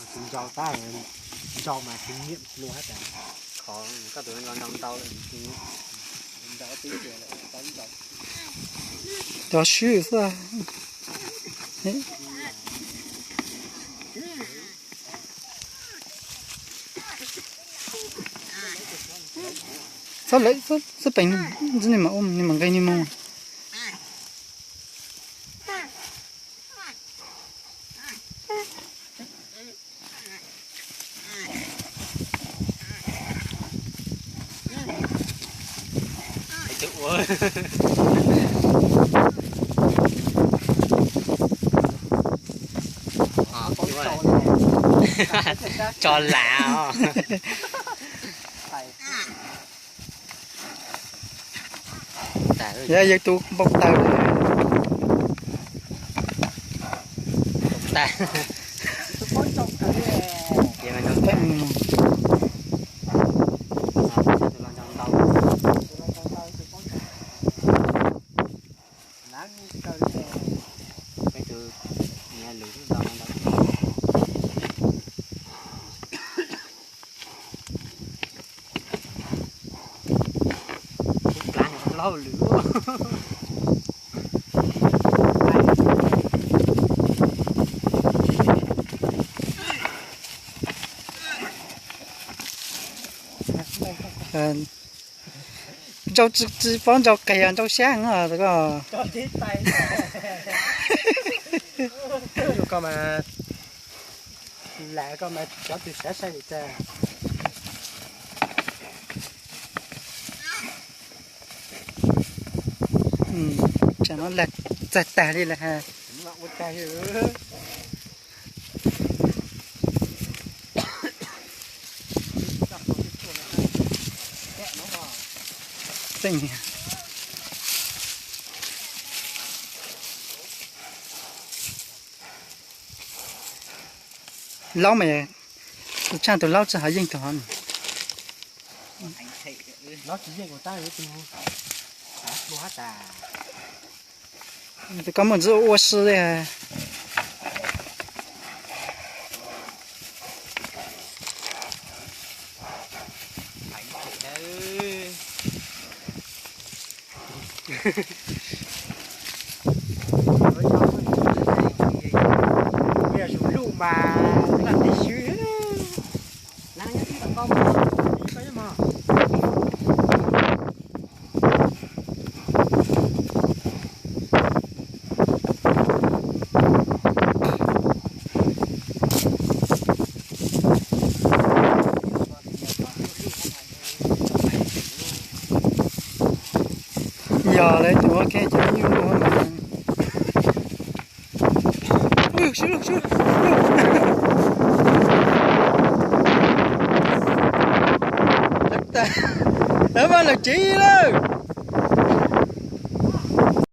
Tus ntsau tab, ntsau mas tsis nyiam luag tas. Qhov koj tus ntsau ntau lawm, ntsau tib tiag lawm, tau ntsau. Cov swb xwb. Txhob lawv, txhob peem, txhob ni mas ua ni mas nqe ni mus. Tso lam os. Yog yawg tus npau taws. Ntsau tsis paub ntsau qes, ntsau xyab ko. Koj mas, lam koj mas cov twg sav sai li cas. Tsam no lag txag tag li lawm ha. Tseeb. Laub mas, tus tshaj tus laub tsis hov yeej tus hov. Koj muaj ntxub ua si li. Yog lawv tus ua ke cov nyuj mas. Lawv mas lawm tsev lawm.